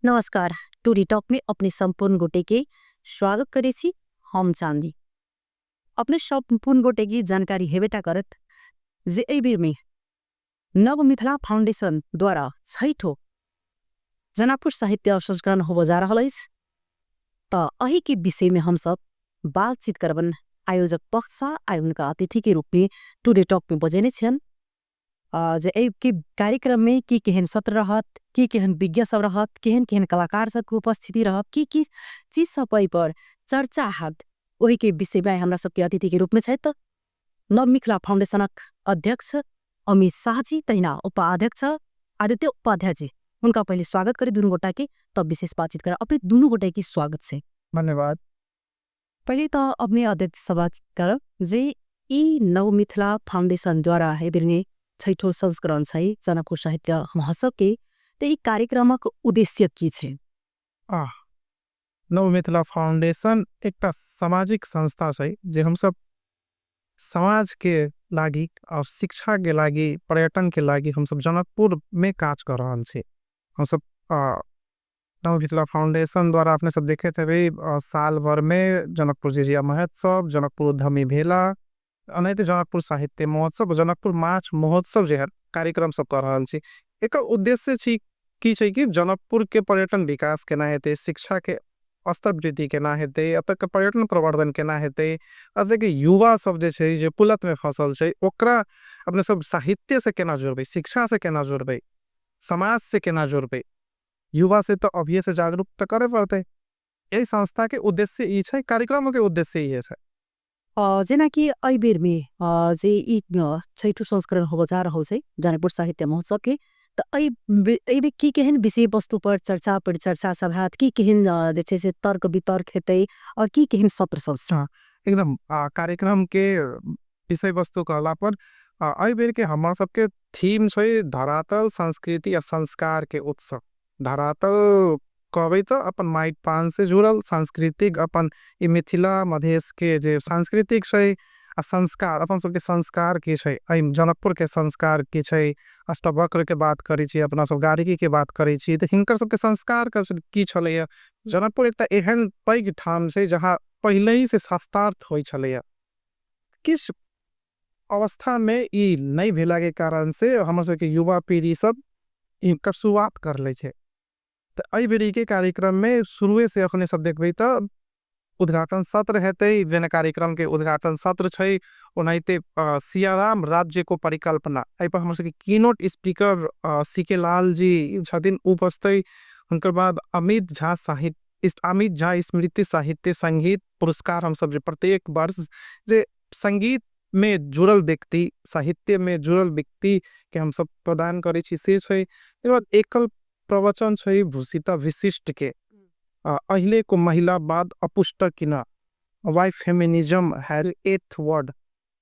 नमस्कार, टूरी टॉक में अपने संपूर्ण गोटे के स्वागत करे छी। हम चांदी अपने संपूर्ण गोटे की जानकारी हेबेटा करत जे एहि बेर में नव मिथिला फाउंडेशन द्वारा छठो जनकपुर साहित्य संस्करण होबय जा रहल अछि। तो एहि के विषय में हम सब बातचीत करबन आयोजक पक्ष आ हुनका अतिथि के रूप में टुडे टॉक में बजेने छियन जे एहि के कार्यक्रम में की केहन सत्र रहत, की केहन विज्ञ सब रहत, केहन केहन कलाकार सबके उपस्थिति रहत, की की चीज सब एहि पर चर्चा हैत, ओहि के विषय में हमरा सबके अतिथि के रूप में छथि नव मिथिला फाउंडेशनक अध्यक्ष अमित शाह जी, तहिना उपाध्यक्ष आदित्य उपाध्याय जी। हुनका पहले स्वागत करी दुनू गोटा के, तब विशेष बातचीत करब। अपने दुनू गोटा के स्वागत छै। धन्यवाद। पहले तो अपने अध्यक्ष से बातचीत करब जे ई नव मिथिला फाउंडेशन द्वारा एहि बेर में छठो संस्करण छै जनकपुर साहित्य महोत्सव के, तो ई कार्यक्रमक उद्देश्य की छै? नव मिथिला फाउंडेशन एकटा सामाजिक संस्था छै जे हम सब समाज के लागी और शिक्षा के लागी पर्यटन के लागी हम सब जनकपुर में काज कर रहल छी। हम सब नव मिथिला फाउंडेशन द्वारा अपने सब देखे थे भाई साल भर में जनकपुर झिझिया महोत्सव, जनकपुर उद्यमी भेला, अनहिते जनकपुर साहित्य महोत्सव, जनकपुर माछ महोत्सव जे है कार्यक्रम सब कर रहल छी। एक उद्देश्य छी की छै कि जनकपुर के पर्यटन विकास केना हेतै, शिक्षा के स्तर वृद्धि केना हेतै, एतऽ के पर्यटन प्रवर्धन केना हेतै, एतऽ के युवा सब जे छै जे कुलत में फसल छै ओकरा अपने सब साहित्य से केना जोड़बै, शिक्षा से केना जोड़बै, समाज से केना जोड़बै, युवा से तो अभिये से जागरूक तो करे पड़तै। एहि संस्था के उद्देश्य ई छै, कार्यक्रम के उद्देश्य ई छै। जेनाकि एहि बेर में जे ई छठो संस्करण होबय जा रहल छै जनकपुर साहित्य महोत्सव के, तो एहि बेर की केहन विषय वस्तु पर चर्चा परिचर्चा सब हैत, की केहन जे छै से तर्क वितर्क हेतै और की केहन सत्र सब छै? एकदम कार्यक्रम के विषय वस्तु कहला पर एहि बेर के हमर सबके थीम छै धरातल संस्कृति या संस्कार के उत्सव। धरातल कहबै तो अपन माइट पान से जुड़ल सांस्कृतिक अपन ई मिथिला मधेश के जे सांस्कृतिक छै आ संस्कार अपन सबके संस्कार की छै, एहि जनकपुर के संस्कार की छै, अष्टवक्र के बात करै छी, अपना सब गारिकी के बात करै छी, तऽ हिनकर सबके संस्कार की छलैया। जनकपुर एकटा एहन पैघ ठाम छै जहाँ पहिले ही से शास्त्रार्थ होइ छलैया। किछु अवस्था में ई नहीं भेला के कारण से हमर सबके युवा पीढ़ी सब इनकर शुरुआत कर ले छै। तो एहि बेरी के कार्यक्रम में शुरुए से अपने सब देखबै तऽ उद्घाटन सत्र हेतै, जेना कार्यक्रम के उद्घाटन सत्र छै ओनाहिते सियाराम राज्य को परिकल्पना, एहि पर हमर सबके कीनोट स्पीकर सी के लाल जी छथिन उ बजतै। हुनकर बाद अमित झा साहित्य, अमित झा स्मृति साहित्य संगीत पुरस्कार हम सब जे प्रत्येक वर्ष जे संगीत में जुड़ल व्यक्ति, साहित्य में जुड़ल व्यक्ति के हम सब प्रदान करै छी से छै। एकर बाद एकल प्रवचन छै भूषिता विशिष्ट के, अहिले को महिला बाद अपुष्ट किना, why feminism has eighth word,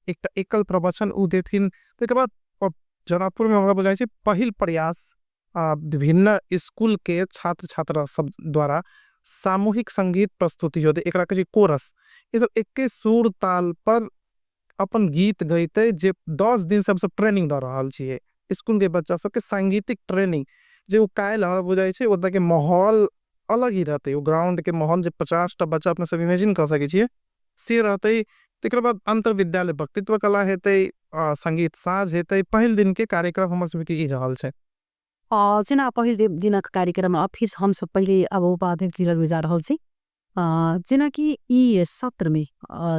एकटा एकल प्रवचन उ देथिन। तकर बाद जनकपुर में हमरा बुझाइ छै पहिल प्रयास विभिन्न स्कूल के छात्र छात्रा सब द्वारा सामूहिक संगीत प्रस्तुति होते, एकरा कहै छै कोरस। ये सब एके सुर ताल पर अपन गीत गैते जे 10 दिन से हम सब ट्रेनिंग दऽ रहल छियै स्कूल के बच्चा सबके सांगीतिक ट्रेनिंग, जे ओ काल्हि हमरा बुझाइ छै ओतऽ के माहौल अलग ही रहतै, ओ ग्राउंड के माहौल जे 50टा बच्चा अपने सब इमेजिन कऽ सकै छियै से रहतै। तकर बाद अंतर विद्यालय वक्तित्व कला हेतै, संगीत साँझ हेतै। पहिल दिन के कार्यक्रम हमर सबके ई रहल छै। जेना पहिल दिनक कार्यक्रम फिर हम सब पहिले अब उपाध्यक्ष जी लग जा रहल छी। जेनाकि ई सत्र में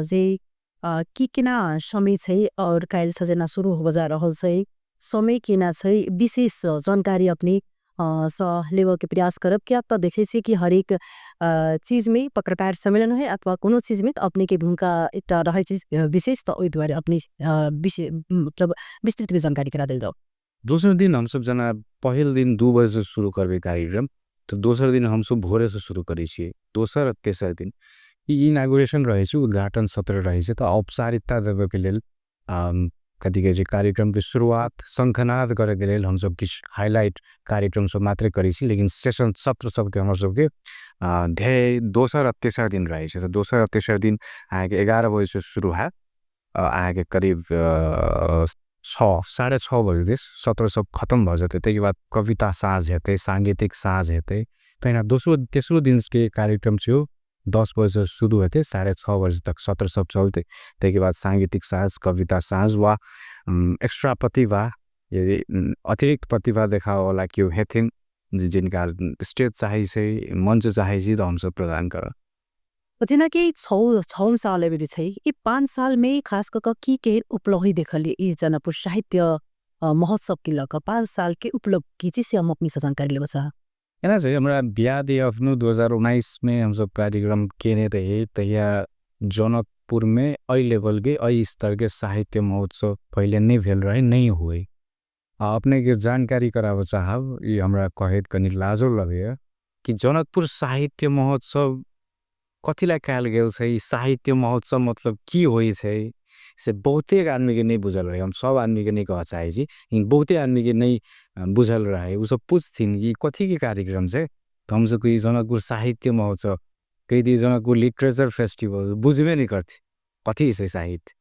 जे की केना समय छै और काल्हि से जेना शुरू होबय जा रहल छै, समय केना छै, विशेष जानकारी अपने सँ लेबऽ के प्रयास करब, किया तऽ देखै छियै कि हरेक चीज में पत्रकार सम्मेलन होइ अथवा कोनो चीज में तऽ अपने के भूमिका एकटा रहै छै विशेष, तऽ ओहि दुआरे अपने विशेष मतलब विस्तृत में जानकारी करा देल जाउ। दोसर दिन हम सब जना पहिल दिन 2 बजे से शुरू करबै कार्यक्रम, तो दोसर दिन हम सब भोरे से शुरू करै छियै। दोसर आ तेसर दिन ई इनागुरेशन रहै छै, उद्घाटन सत्र रहै छै, तऽ औपचारिकता देबऽ के लेल कथी कहै छै कार्यक्रम के शुरुआत शंखनाद करे के लेल हम सब किछु हाईलाइट कार्यक्रम सब मात्रे करै छी, लेकिन सेशन सत्र सबके हमर सबके ध्येय दोसर आ तेसर दिन रहै छै। तऽ दोसर आ तेसर दिन अहाँके 11 बजे से शुरू हैत, अहाँके करीब 6:30 बजे दिस सत्र सब खत्म भऽ जेतै। ताहिके बाद कविता साँझ हेतै, सांगीतिक साँझ हेतै, तहिना दोसरो तेसरो दिनके कार्यक्रम छै, 10 बजे शुरू हेतै, 6:30 बजे तक सत्र सब चलतै। ताहिके बाद सांगीतिक साँझ, कविता साँझ वा एक्स्ट्रा प्रतिभा, यदि अतिरिक्त प्रतिभा देखाबऽवला केओ हेथिन जिनका स्टेज चाहै छै, मञ्च चाहै छै, तऽ हमसब प्रदान करब। जेनाकि 6 साल एबेर छै, ई 5 साल में खास कऽ कऽ की केहन उपलब्धि देखलियै ई जनकपुर साहित्य महोत्सव के लऽ कऽ? 5 साल के उपलब्धि की छै से हम अपने से जानकारी लेबऽ चाहब। एना छै, हमरा याद यऽ अखनो 2019 में हमसब कार्यक्रम केने रहियै, तहिया जनकपुर में एहि लेवल के, एहि स्तर के साहित्य महोत्सव पहिले नहि भेल रहे, नहि हुए। आ अपने के जानकारी कराबऽ चाहब, ई हमरा कहैत कनि लाजो लगैए कि जनकपुर साहित्य महोत्सव कथिला कयल गेल छै, साहित्य महोत्सव मतलब की होइ छै से बहुते आदमीके नहि बुझल रहै। हम सब आदमीके नहि कहऽ चाहै छी, लेकिन बहुते आदमीके नहि बुझल रहै। ओ सब पुछथिन कि कथीके कार्यक्रम छै, तऽ हमसब कही जनकपुर साहित्य महोत्सव, कहि दियै जनकपुर लिटरेचर फेस्टिवल, बुझबे नहि करथिन कथी छै साहित्य।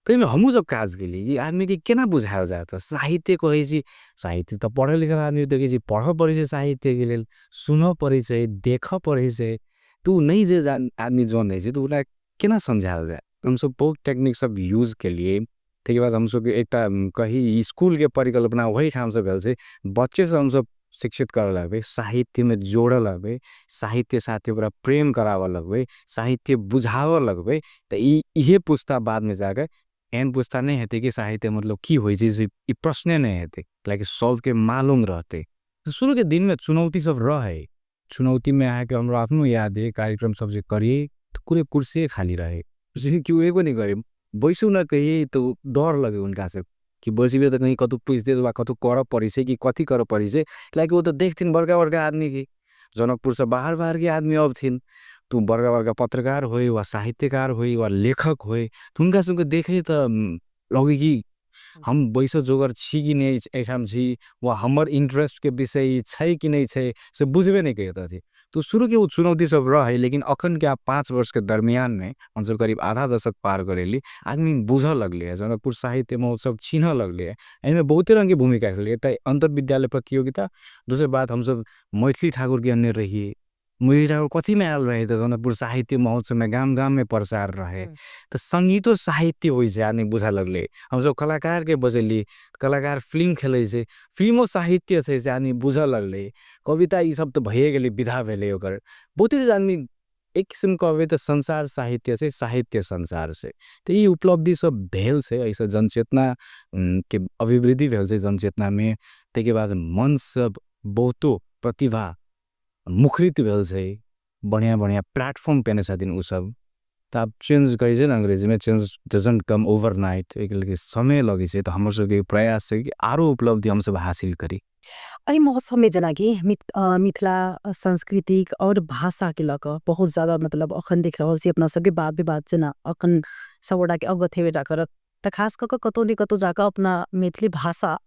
ताहिमे हमहूँ सब काज केलियै कि आदमीके केना बुझायल जायत। साहित्य कहै छी, साहित्य तऽ पढ़ल लिखल आदमी देखै छी, पढ़ऽ पड़ै छै साहित्यके लेल, सुनऽ पड़ै छै, देखऽ पड़ै छै, तऽ ओ नहि जे आदमी जनै छै तऽ ओकरा केना समझायल जाय। हमसब बहुत टेक्निक सब यूज केलियै। ताहिके बाद हमसब एकटा कही स्कूलके परिकल्पना ओहिठामसँ भेल छै, बच्चेसँ हमसब शिक्षित करऽ लगबै, साहित्यमे जोड़ऽ लगबै, साहित्य साथे ओकरा प्रेम कराबऽ लगबै, साहित्य बुझाबऽ लगबै, तऽ इहे पुस्ता बादमे जाके एहन पुस्ता नहि हेतै कि साहित्य मतलब की होइ छै से ई प्रश्ने नहि हेतै, लाइक सबके मालूम रहतै। शुरूके दिनमे चुनौती सब रहै, चुनौतीमे अहाँके हमरा अखनो याद अइ कार्यक्रम सब जे करियै तऽ पूरे कुर्सीए खाली रहै, केओ एबो नहि करै, बैसू ने कहियै तऽ डर लगै हुनका सब कि बैसबै तऽ कहीँ कतहु पूछि देत वा कतहु करऽ पड़ै छै कि कथी करऽ पड़ै छै, कियाकि ओ तऽ देखथिन बड़का बड़का आदमीके, जनकपुरसँ बाहर बाहरके आदमी अबथिन, तऽ बड़का बड़का पत्रकार होइ वा साहित्यकार होइ वा लेखक होइ, हुनका सबके देखै तऽ लगै कि हम बैसऽ जोगर छी कि नहि एहिठाम छी, वा हमर इन्ट्रेस्टके विषय छै कि नहि छै से बुझबे नहि करतथि। तऽ शुरूके ओ चुनौती सब रहै, लेकिन अखनके आब 5 वर्षके दरमियानमे हमसब करीब आधा दशक पार करेली, आदमी बुझऽ लगलै, जनकपुर साहित्य महोत्सव चिन्हऽ लगलै। एहिमे बहुते रङ्गके भूमिका छलै, एकटा अन्तर्विद्यालय प्रतियोगिता, दोसर बात हमसब मैथिली ठाकुरके अनने रहियै। मैथिली ठाकुर कथीमे आयल रहै तऽ जनकपुर साहित्य महोत्सवमे गाम गाममे प्रचार रहै। तऽ सङ्गीतो साहित्य होइ छै आदमी बुझऽ लगलै। हमसब कलाकारके बजेलियै, कलाकार फिल्म खेलै छै, फिल्मो साहित्य छै से आदमी बुझऽ लगलै। कविता ई सब तऽ भइए गेलै, विधा भेलै ओकर। बहुते चीज आदमी एक किसिमके कहबै तऽ संसार साहित्य छै, साहित्य संसार छै। तऽ ई उपलब्धि सब भेल छै, एहिसँ जनचेतनाके अभिवृद्धि भेल छै जनचेतनामे। ताहिके बाद मंच सब बहुतो प्रतिभा मुखरित भेल छै, बढ़िआँ बढ़िआँ प्लेटफॉर्म पेने छथिन ओसब। तऽ आब चेन्ज कहै छै ने अंग्रेजीमे, चेन्ज डजन्ट कम ओवरनाइट, एहिके लेल समय लगै छै। तऽ हमर सबके प्रयास छै कि आरो उपलब्धि हमसब हासिल करी। एहि महोत्सवमे जेनाकि मिथिला सांस्कृतिक और भाषाके लऽ कऽ बहुत ज्यादा मतलब अखन देख रहल छी अपना सबके वाद विवाद, जेना अखन सब गोटाके अवगत हेबे करत, तऽ खास कऽ कऽ कतौ ने कतौ जाकऽ अपना मैथिली भाषा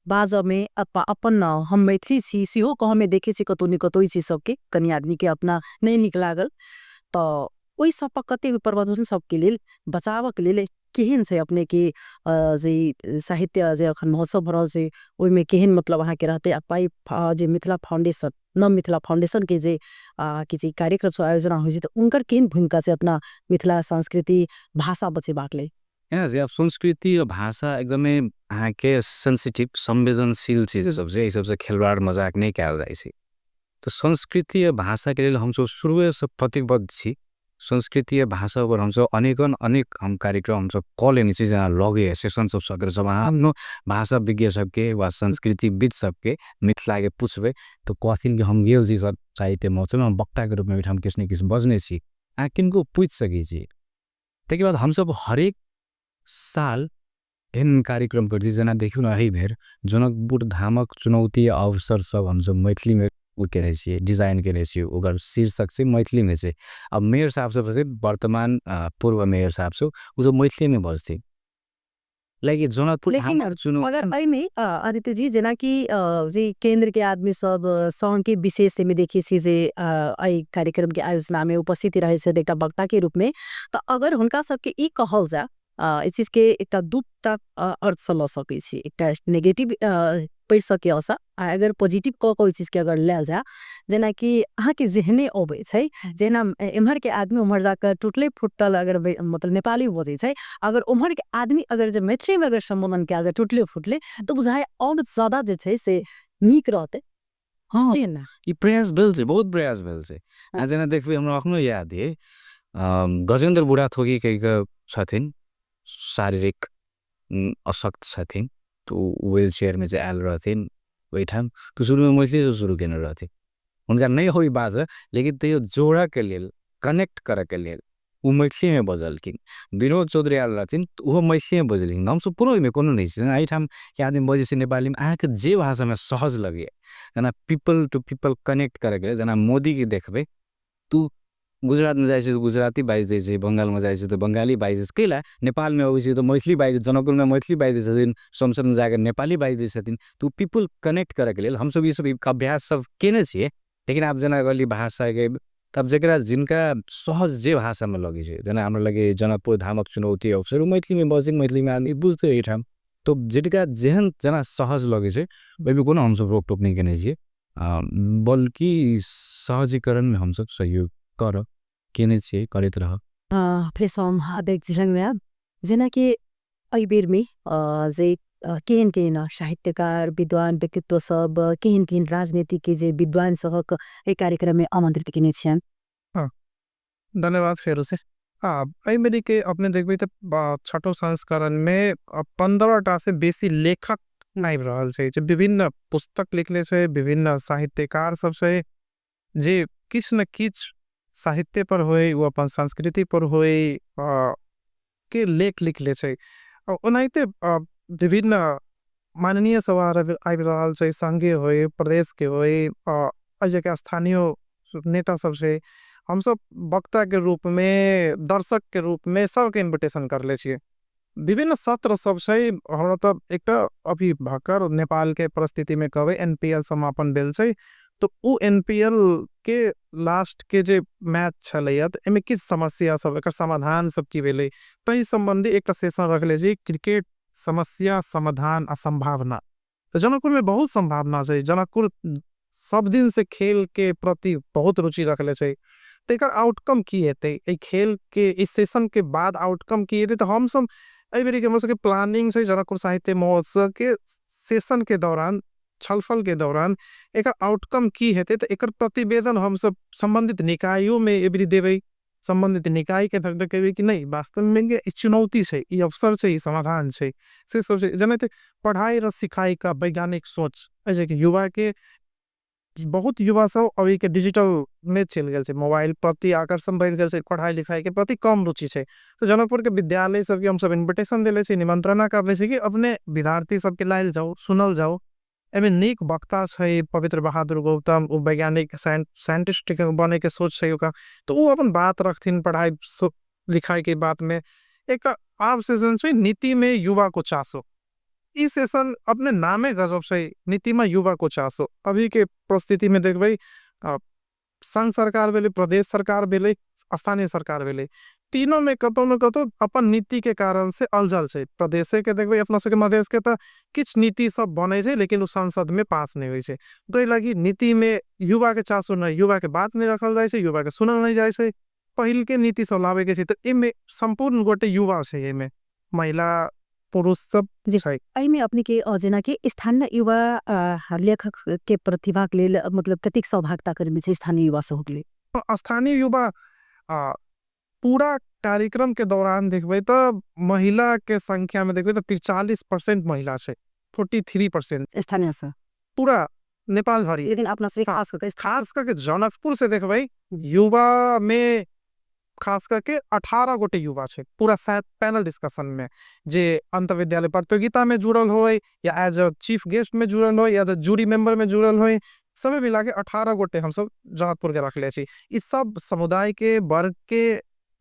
बाजऽमे अथवा अपन हम मैथिली छी सेहो कहऽमे देखै छी कतौ ने कतौ ई चीज सबके कनि आदमीके अपना नहि नीक लागल, तऽ ओहि सब पर कतेक प्रबंधन सबके लेल बचाबऽके लेल केहन छै अपने के जे साहित्य जे अखन महोत्सव भऽ रहल छै ओहिमे केहन मतलब अहाँके रहतै? आ पाइ जे मिथिला फाउंडेशन, नव मिथिला फाउंडेशन के जे किछु कार्यक्रम सब आयोजना होइ छै तऽ हुनकर केहन भूमिका छै अपना मिथिला संस्कृति भाषा बचेबाक लेल? एना छै, आब संस्कृति र भाषा एकदमै अहाँके सेन्सिटिभ संवेदनशील चीज सब छै, एहि सबसँ खेलवाड़ मजाक नहि कयल जाइ छै। तऽ संस्कृति आ भाषाके लेल हमसब शुरुएसँ प्रतिबद्ध छी। संस्कृति आ भाषा पर हमसब अनेकन अनेक हम कार्यक्रम हमसब कऽ लेने छी, जेना लगैए सेशन सब सकेर सब अहाँ आफ्नो भाषा विज्ञ सबके वा संस्कृतिविद सबके मिथिलाके पुछबै तऽ कहथिन कि हम गेल छी सर साहित्य महोत्सवमे, हम वक्ताके रूपमे ओहिठाम किछु ने किछु बजने छी। अहाँ किनको पूछि सकै छी। ताहिके बाद हमसब हरेक साल एहन कार्यक्रम करै छी, जेना देखियौ ने एहि बेर जनकपुर धामक चुनौती अवसर सब हमसब मैथिलीमे ओ केने छियै, डिजाइन केने छियै, ओकर शीर्षक छै मैथिलीमे छै। अब मेयर साहब सब वर्तमान पूर्व मेयर साहब सब ओ सब मैथिलीमे बजथिन। लाइक जनकपुर लेकिन मगर एहिमे आदित्य जी जेनाकि जे केंद्र के आदमी सब संघ के विशेष में देखै छी जे एहि कार्यक्रम के आयोजना में उपस्थित रहै छै एकटा वक्ता के रूप में, तऽ अगर हुनका सबके ई कहल जाय एहि चीजके एकटा दूटा अर्थसँ लऽ सकै छी, एकटा नेगेटिव पढ़ि सकै असा, आ अगर पॉजिटिव कऽ के ओहि चीजके अगर लेल जाय, जेनाकि अहाँके जेहने अबै छै, जेना एम्हरके आदमी उम्हर जाकऽ टूटले फुटल अगर मतलब नेपाली बजै छै, अगर उम्हरके आदमी अगर जे मैथिलीमे अगर सम्बोधन कयल जाय टूटले फुटले, तऽ बुझाइ आओर ज्यादा जे छै से नीक रहतै। हँ, ई प्रयास भेल छै, बहुत प्रयास भेल छै। आ जेना देखबै, हमरा अखनो याद अइ, गजेन्द्र बुढ़ाथोकी कहि कऽ छथिन, शारीरिक अशक्त छथिन, तऽ ओ व्हील चेयरमे जे आयल रहथिन ओहिठाम, तऽ शुरूमे मैथिलीसँ शुरू केने रहथिन। हुनका नहि होइ बाजऽ, लेकिन तैयो जोड़ऽके लेल, कनेक्ट करऽके लेल ओ मैथिलीमे बजलखिन। विनोद चौधरी आयल रहथिन तऽ ओहो मैथिलीमे बजलखिन। हमसब कोनो ओहिमे कोनो नहि छै, एहिठामके आदमी बजै छै नेपालीमे, अहाँके जे भाषामे सहज लगैए, जेना पीपल टू पीपल कनेक्ट करऽके लेल। जेना मोदीके देखबै तऽ गुजरातमे जाइ छै तऽ गुजराती बाजि दै छै, बङ्गालमे जाइ छै तऽ बङ्गाली बाजि दै छै, कैला नेपालमे अबै छै तऽ मैथिली बाजि, जनकपुरमे मैथिली बाजि दै छथिन, संसदमे जाकऽ नेपाली बाजि दै छथिन। तऽ ओ पीपल कनेक्ट करऽके लेल हमसब ई सब अभ्यास सब केने छियै। लेकिन आब जेना कहलियै भाषाके, तब जकरा जिनका सहज जे भाषामे लगै छै, जेना हमरा लगैए जनकपुर धामक चुनौती अवसर मैथिलीमे बजै, मैथिलीमे आदमी बुझतै एहिठाम, तऽ जिनका जेहन जेना सहज लगै छै ओहिमे कोनो हमसब रोकटोक नहि केने छियै, बल्कि सहजीकरणमे हमसब सहयोग करब, केने छियै, करैत रहब। फेर हम अध्यक्ष जी लगमे आयब। जेनाकि एहि बेरमे जे केहन केहन साहित्यकार, विद्वान व्यक्तित्व सब, केहन केहन राजनीतिके जे विद्वान सबक एहि कार्यक्रममे आमंत्रित केने छियनि? हाँ, धन्यवाद फेरो से। एहि बेरीके अपने देखबै तऽ छठो संस्करणमे 15टा से बेसी लेखक आबि रहल छै, जे विभिन्न पुस्तक लिखले छै, विभिन्न साहित्यकार सब छै, जे किछु ने किछु साहित्य पर होइ, ओ अपन संस्कृति पर होइ के लेख लिखले छै। ओनाहिते विभिन्न माननीय सब आबि रहल छै, संघीय होइ, प्रदेश के होइ, एहिके स्थानीय नेता सब छै। हमसब वक्ता के रूप में, दर्शक के रूप में सबके इन्विटेशन करले छियै। विभिन्न सत्र सब छै। हमरा तऽ एकटा अभी भर्खर नेपाल के परिस्थिति में कहबै एनपीएल समापन भेल छै, तऽ उ एनपीएल के लास्ट के जे मैच छलैया, तऽ एहिमे किछु समस्या सब, एकर समाधान सब की भेलै, ताहि सम्बन्धी एकटा सेशन रखले छी, क्रिकेट समस्या, समाधान आ सम्भावना। तऽ जनकपुर में बहुत सम्भावना छै। जनकपुर सब दिन से खेल के प्रति बहुत रुचि रखले छै, तऽ एकर आउटकम की हेतै, एहि खेल के इस सेशन के बाद आउटकम की हेतै? तऽ हमसब एहि बेरी के हमर सबके प्लानिंग छै, जनकपुर साहित्य महोत्सव के सेशन के दौरान, छलफल के दौरान एकर आउटकम की हेतै, तऽ एकर प्रतिवेदन हमसब सम्बन्धित निकायों में एहि बेरी देबै, सम्बन्धित निकाय के कहबै कि नहीं, वास्तव में ई चुनौती छै, ई अवसर छै, ई समाधान छै, से सब छै। जेनाहिते पढ़ाई र सिखाई का वैज्ञानिक सोच, एहि जे युवा के बहुत युवा सब अभी के डिजिटल में चलि गेल छै, मोबाइल प्रति आकर्षण बढ़ि गेल छै, पढ़ाई लिखाई के प्रति कम रुचि छै, तऽ जनकपुर के विद्यालय सबके हमसब इन्विटेशन देले छी, निमंत्रणा करले छी कि अपने विद्यार्थी सबके लायल जाउ, सुनल जाउ। एहिमे नीक वक्ता छै पवित्र बहादुर गौतम, ओ वैज्ञानिक साइंटिस्ट बने के सोच छै ओकरा, तऽ ओ अपन बात रखथिन पढ़ाई लिखाई के बात में। एक आब सेशन छै नीति में युवा को चासो। ई सेशन अपने नामे गजब छै, नीति में युवा को चासो। अभी के परिस्थिति में देखबै, संघ सरकार भेलै, प्रदेश सरकार भेलै, स्थानीय सरकार भेलै, तीनों में कतौ न कतौ अपन नीति के कारण से अलझल छै। प्रदेशे के देखबै, अपना सबके मधेश के, तऽ किछु नीति सब बनै छै, लेकिन ओ संसद में पास नहि होइ छै। तऽ एहि लागि नीति में युवा के चासो नहि, युवा के बात नहि रखल जाइ छै, युवा के सुनल नहि जाइ छै। पहिल के नीति सब लाबे के छै, तऽ एहिमे सम्पूर्ण गोटे युवा छै, एहिमे महिला पुरुष सब छै। एहिमे अपने के जेनाकि स्थानीय युवा लेखक के प्रतिभा के लेल मतलब कतेक सहभागिता करमे छै स्थानीय युवा सबके लेल? स्थानीय युवा पूरा कार्यक्रम के दौरान देखबै तऽ महिला के संख्या में देखबै तऽ 43% महिला छै, 43% स्थानीय से पूरा नेपाल भरी, लेकिन अपना से खास करके, खास करके जनकपुर से देखबै युवा में खास करके 18 गोटे युवा छै पूरा पैनल डिस्कशन में, जे अंतर्विद्यालय प्रतियोगिता में जुड़ल होय या एज अ चीफ गेस्ट में जुड़ल होय या जूरी मेंबर में जुड़ल होय, सब मिला के 18 गोटे हमसब जनकपुर के रखले छी। इस सब समुदाय के वर्ग के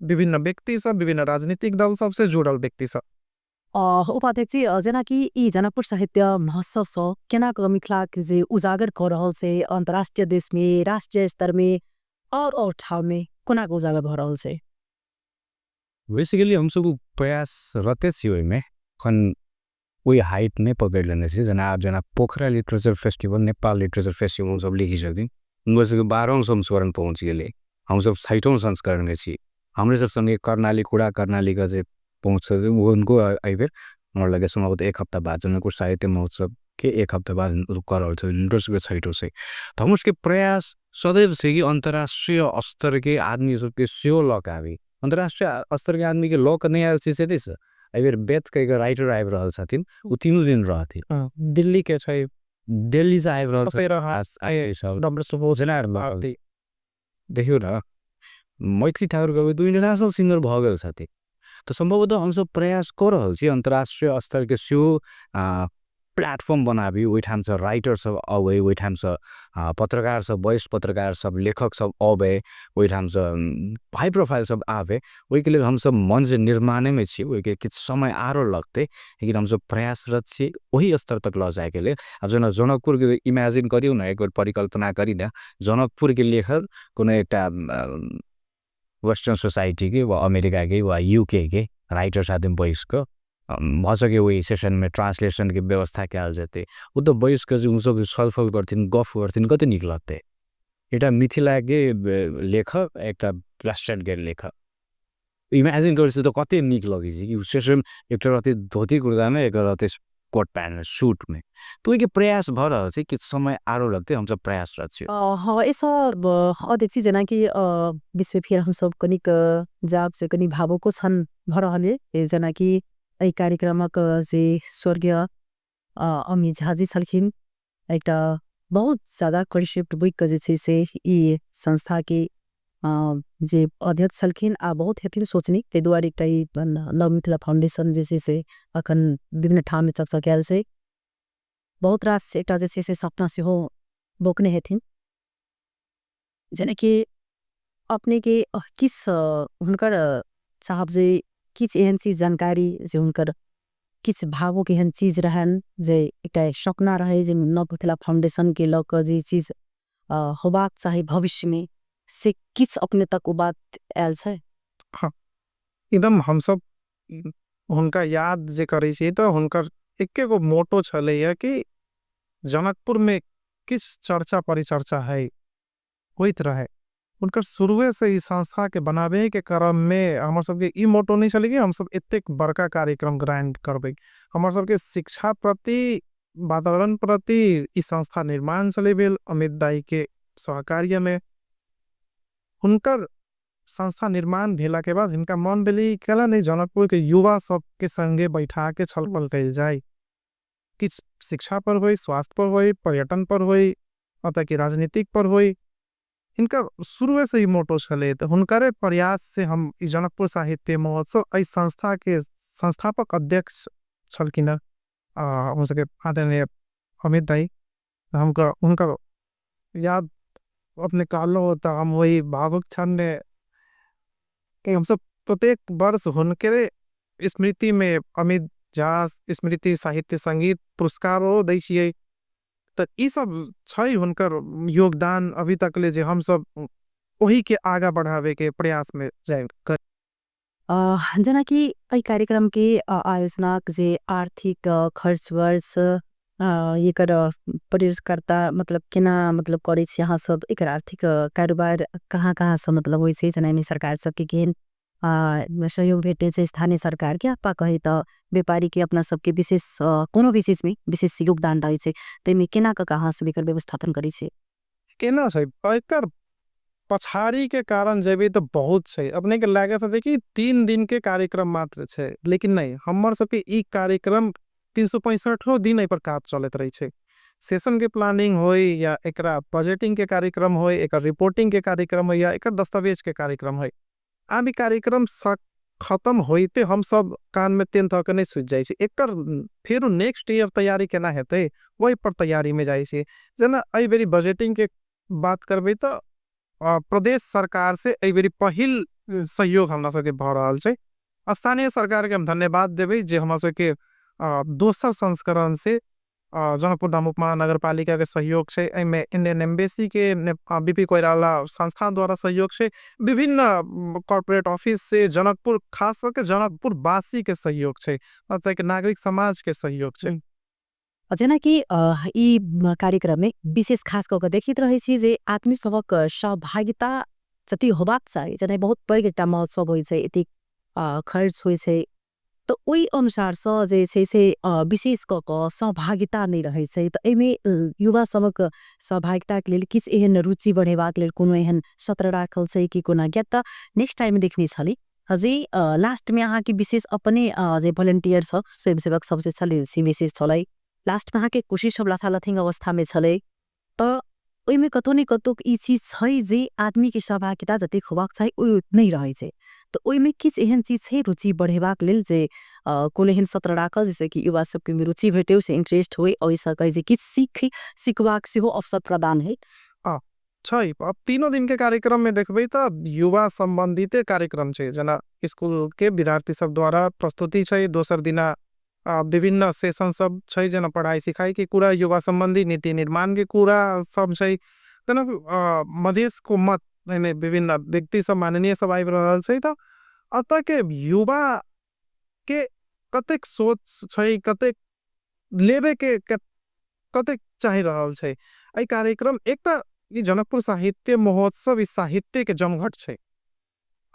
विभिन्न व्यक्ति सब, विभिन्न राजनीतिक दल सब से जुड़ल व्यक्ति सब। उपाध्यक्ष जी, जेनाकि ई जनकपुर साहित्य महोत्सव सँ केना कऽ मिथिला के जे उजागर कऽ रहल छै अंतर्राष्ट्रीय देश में, राष्ट्रीय स्तर में और ठाम में कोना के उजागर भऽ रहल छै? बेसिकली हमसब प्रयासरते छी ओहिमे, अखन ओहि हाइट नहि पकड़ि लेने छी। जेना आब जेना Pokhara literature festival, Nepal literature festival सब लिखी छथिन, हुनकर सबके 12 संस्करण पहुँच गेलै, हमसब 6ठम संस्करणमे छी। हमरे सब संगे कर्णाली, कुरा कर्णालीके जे पहुँच, हुनको एहिबेर हमरा लगैए सम्भवतः एक हप्ता बाद जनकपुर साहित्य महोत्सवके एक हप्ता बाद कऽ रहल छथिन, हुनकर सबके 6ठो छै। तऽ हमर सबके प्रयास सदैव छै कि अन्तर्राष्ट्रिय स्तरके आदमी सबके सेहो लऽ कऽ आबी। अन्तर्राष्ट्रिय स्तरके आदमीके लऽ कऽ नहि आयल छै से नहि छै, एहिबेर बेथ कहिके राइटर आबि रहल छथिन, ओ 3 दिन रहथिन। दिल्लीके छै, दिल्लीसँ आबि रहल छथिन। देखियौ न, मैथिली ठाकुर कवि तऽ इन्टरनेशनल सिङ्गर भऽ गेल छथिन। तऽ सम्भवतः हमसब प्रयास कऽ रहल छी अन्तर्राष्ट्रिय स्तरके सेहो प्लेटफॉर्म बनाबी, ओहिठामसँ राइटर सब अबै, ओहिठामसँ पत्रकार सब, वरिष्ठ पत्रकार सब, लेखक सब अबै, ओहिठामसँ हाई प्रोफाइल सब आबै। ओहिके लेल हमसब मंच निर्माणेमे छी, ओहिके किछु समय आरो लगतै, लेकिन हमसब प्रयासरत छी ओहि स्तर तक लऽ जाइके लेल। आब जेना जनकपुरके इमेजिन करियौ न, एक बेर परिकल्पना करी न, जनकपुरके लेखक कोनो एकटा वेस्टर्न सोसाइटीके वा अमेरिकाके वा यूकेके राइटर साथमे बैसिकऽ भऽ सकै ओहि सेसनमे ट्रान्सलेसनके व्यवस्था कयल जेतै, ओ तऽ बैसिकऽ जे ओसब छलफल करथिन, गफ करथिन, कते नीक लगतै। एकटा मिथिलाके लेखक, एकटा वेस्टर्नके लेखक, इमेजिन करै छियै तऽ कते नीक लगै छै कि ओ सेसन एकटा रहतै धोती कुर्तामे, एकटा रहतै कोट प्यान्टमे, सुटमे। तऽ ओहिके प्रयास भऽ रहल छै, किछु समय आरो लगतै, हमसब प्रयासरत छी। हँ, एहिसँ अध्यक्ष जेनाकि विश्व फेर हमसब कनिक जाब से कनि भावुको क्षण भऽ रहल अइ, जेनाकि एहि कार्यक्रमक जे स्वर्गीय अमित झा जी छलखिन, एकटा बहुत ज्यादा कॉन्सेप्ट बुझि कऽ जे छै से ई संस्थाके जे अध्यक्ष छलखिन आ बहुत हेथिन सोचनी, ताहि दुआरे एकटा ई नव मिथिला फाउंडेशन जे छै से अखन विभिन्न ठाममे चकचकायल छै। बहुत रास एकटा जे छै से सपना सेहो बोकने हेथिन। जेनाकि अपने के किस हुनकर चाहब जे किछु एहन चीज जानकारी जे हुनकर किछु भावुक एहन चीज रहनि जे एकटा सपना रहे जे नव मिथिला फाउंडेशन के लऽ कऽ जे चीज होबाक चाही भविष्य में, से किछु अपने तक ओ बात आयल छै? हाँ, एकदम हमसब हुनका याद जे करै छी तऽ हुनकर एके गो मोटो छलैया कि जनकपुर में किछु चर्चा परिचर्चा है होइत रहे। हुनकर शुरुए से ई संस्था के बनाबे के क्रम में हमर सबके ई मोटो नहीं छलै कि हमसब एतेक बड़का कार्यक्रम ग्रैंड करबै। हमर सबके शिक्षा प्रति, वातावरण प्रति ई संस्था निर्माण छलै भेल अमित दाई के सहकार्य में। हुनकर संस्था निर्माण भेला के बाद हिनका मन भेलै केला नहीं जनकपुर के युवा सबके संगे बैठा के छलफल कयल जाय, किछु शिक्षा पर होई, स्वास्थ्य पर होई, पर्यटन पर होई, अतः की राजनीतिक पर होई। हिनका शुरुए से ही मोटो छलै। तो हुनकरे प्रयास से हम जनकपुर साहित्य महोत्सव एहि संस्था के संस्थापक अध्यक्ष छलखिन हमसबके आदरणीय अमित दाई। हुनका याद अपने कहलहुँ तऽ हम वही भावुक क्षण में कि हमसब प्रत्येक वर्ष हुनकरे स्मृति में अमित झा स्मृति साहित्य संगीत पुरस्कारो दै छियै। तऽ ई सब छै हुनकर योगदान अभी तक ले जे हमसब ओही के आगा बढ़ावे के प्रयास में जाय। जेनाकि एहि कार्यक्रम के आयोजनाक जे आर्थिक खर्च वर्ष एकर प्रयोजकर्ता मतलब केना मतलब करै छी अहाँ सब, एकर आर्थिक कारोबार कहाँ कहाँ से मतलब होइ छै, जेना एहिमे सरकार सबके केहन सहयोग भेटै छै, स्थानीय सरकार के आपा कही तऽ व्यापारी के अपना सबके विशेष कोनो भी चीज में विशेष योगदान रहै छै, ताहिमे केना कऽ अहाँ सब एकर व्यवस्थापन करै छी? केना छै एकर पछाड़ी के कारण जेबै तऽ बहुत छै। अपने के लागत हेतै कि 3 दिन के कार्यक्रम मात्र छै, लेकिन नहीं, हमर सबके ई कार्यक्रम 365 दिन एहि पर काज चलैत रहै छै। सेशन के प्लानिंग होई या एकरा बजटिंग के कार्यक्रम होई, एकर रिपोर्टिंग के कार्यक्रम होई या एकर दस्तावेज के कार्यक्रम होई, आब ई कार्यक्रम खत्म होइते हम सब कान में तेल धऽ के नहीं सुति जाइ छी। एकर फेर नेक्स्ट ईयर तैयारी केना हेतै ओहि पर तैयारी में जाइ छी। जेना एहि बेरी बजटिंग के बात करबै तऽ प्रदेश सरकार से एहि बेरी पहिल सहयोग हमरा सबके भऽ रहल छै। स्थानीय सरकार के हम धन्यवाद देबै जे हमरा सबके दोसर संस्करण से जनकपुर धाम उपमहानगरपालिका के सहयोग छै, एहिमे इंडियन एम्बेसी के बीपी कोइराला संस्था द्वारा सहयोग छै, विभिन्न कॉर्पोरेट ऑफिस से जनकपुर खास करके जनकपुर वासी के सहयोग छै, मतलब नागरिक समाज के सहयोग छै। जेनाकि ई कार्यक्रम में विशेष खास कऽ के देखैत रहै छी जे आदमी सबक सहभागिता जति होबाक चाही, जेना बहुत पैघ एकटा महोत्सव होइ छै, एतेक खर्च होइ छै, तऽ ओहि अनुसार सँ जे छै से विशेष कऽ कऽ सहभागिता नहि रहै छै। तऽ एहिमे युवा सबक सहभागिताके लेल किछु एहन रुचि बढ़ेबाक लेल कोनो एहन सत्र राखल छै कि कोना? किएक तऽ नेक्स्ट टाइम देखने छली जे लास्टमे अहाँके विशेष अपने जे वॉलंटियर सब स्वयंसेवक सब जे छलै से विशेष छलै, लास्टमे अहाँके कुर्सी सब लथालथिंग अवस्थामे छलै। तऽ ओहिमे कतौ ने कतौ ई चीज छै जे आदमीके सहभागिता जतेक होबाक चाही ओ नहि रहै छै। तऽ ओहिमे किछु एहन चीज छै रुचि बढ़ेबाक लेल जे कोनो एहन सत्र राखल जैसे कि युवा सबके रुचि भेटे, ओहिसँ इंटरेस्ट होइ, ओहिसँ कहै जे किछु सीख सिखबाक सेहो अवसर प्रदान होइ? छै, अब तीनों दिन के कार्यक्रम में देखबै तऽ युवा संबंधित कार्यक्रम छै, जेना स्कूल के विद्यार्थी सब द्वारा प्रस्तुति छै, दोसर दिना विभिन्न सेशन सब छै, जेना पढ़ाई सिखाई के कुरा, युवा संबंधी नीति निर्माण के कुरा सब छै, जेना मधेश को मत एहिमे विभिन्न व्यक्ति सब माननीय सब आबि रहल छै। तऽ अतः के युवा के कतेक सोच छै, कतेक लेबे के कतेक चाहि रहल छै एहि कार्यक्रम। एक तऽ ई जनकपुर साहित्य महोत्सव ई साहित्य के जमघट छै,